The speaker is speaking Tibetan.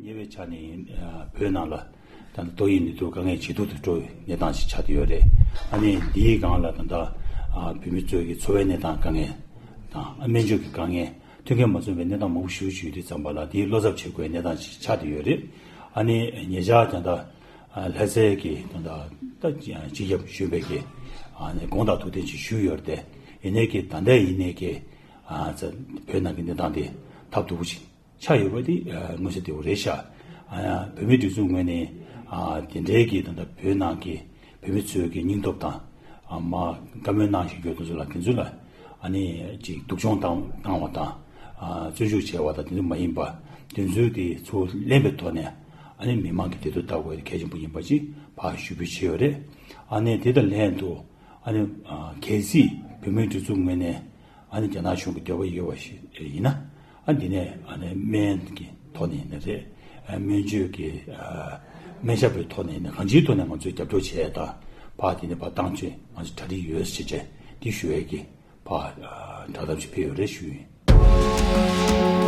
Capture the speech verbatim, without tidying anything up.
ཉེ་བའི་ཆར་ནས་ཨ་བོད་ནང་ལ་ད་ལྟ་ཏོག་དབྱིབས་ནད་དུག་དཀའ་ངལ་ཇེ་སྡུག་ཏུ་འགྲོ་བའི་གནས་སྟངས་ཤིག་ཆགས་བསྡད་ཡོད་རེད། ཨ་ནི་འདིའི་སྒང་ལ་ད་ལྟ་ཨ་བོད་མི་ཚོའི་གི་འཚོ་བའི་གནས་སྟངས་དཀའ་ངལ་དང་ཨ་སྨན་བཅོས་ཀྱི་དཀའ་ངལ། མཐུན་རྐྱེན་མ་འཛོམས་པའི་གནས་སྟངས་མང་པོ་ཞིག་བྱུང་ཡོད་དུས་ཙམ་པ་ལ་དེའི་བློ་འཚབ་བྱེད་དགོས་པའི་གནས་སྟངས་ཤིག་ཆགས་བསྡད་ཡོད་རེད། ཨ་ནི་ཉེ་ཆར་ད་ལྟ་ཨ་ལྷ་སའི་གི་ད་ལྟ་ད་སྤྱི་ཁྱབ་གཞོན་པའི་གི་ཨ་ནི་དགོངས་དག་ཐུགས་གཏན་ཅིག་ཞུས་ཡོད་རེད་དེ། ཡིན་ནའི་གི་ད་ལྟ་ཡིན་ནའི་གི་ཨ་ཙ་བོད་ནང་གི་གནས་སྟངས་དེ་ཐབས་སྡུག་པོ་ཅིག་ཆགས་ཡོད་པ་དེ་ཨ་མངོན་གསལ་དོད་པོ་རེད་ཤག་ཨ་ཡ་བོད་མིའི་སྒྲིག་འཛུགས་ངོས་ནས་ཨ་དེ་འདྲའི་གི་ད་ལྟ་བོད་ནང་གི་བོད་མི་ཚོའི་གི་སྙིང་སྟོབས་དང་ཨ་མ་བཀའ་མོལ་གནང་བཞིན་ཡོད་དེ་ཚོ་ལ་དེ་ཚོ་ལ་ཨ་ནི་ཅིག་སྡུག་སྦྱོང་བཏང་བཏང་བ་དང་ཨ་བཙོན་འཇུག་བྱས་པ་དང་དེ་ཚོ་མ་ཡིན་པ་དེ་ཚོའི་དེ་ཚུར་ལེན་པའི་ཐོག་ནས་ཨ་ནི་མི་མང་གི་བདེ་སྡུག་ལྟ་དགོས་དེ་གལ་ཆེན་པོ་ཡིན་པ་ཅིག་ཕར་ཞུ་འབོད་བྱས་ཡོད་རེད། ཨ་ནི་དེ་དང་ལྷན་དུ་ཨ་ནི་ཨ་གལ་སྲིད་བོད་མིའི་སྒྲིག་འཛུགས་ངོས་ནས་ཨ་ནི་རྒྱ་ནག་གཞུང་གི་འདོད་པ་ཡོད་པ་ཞིག་ཡིན་ན་ཨ་འདི་ནས་ཨ་ནི་སྨན་གྱི་ཐོག་ནས་ནི་རེད། ཨ་སྨན་བཅོས་ཀྱི་ཨ་སྨན་ཞབས་པའི་ཐོག་ནས་ནི་གང་ཅིའི་ཐོག་ནས་ང་ཚོས་རྒྱབ་སྐྱོར་བྱས་དང་ཕར་དེ་ནས་ཕར་བཏང་ཚུལ་ང་ཚོ་གྲ་སྒྲིག་ཡོད་ཟེར་བྱས་འདི་ཞུ་ཡས་ཀྱི་ཕར་ཨ་བསྒྲགས་གཏམ་ཞིག་ཕེབས་ཡོད་རེད་ཞུ་ཡིན།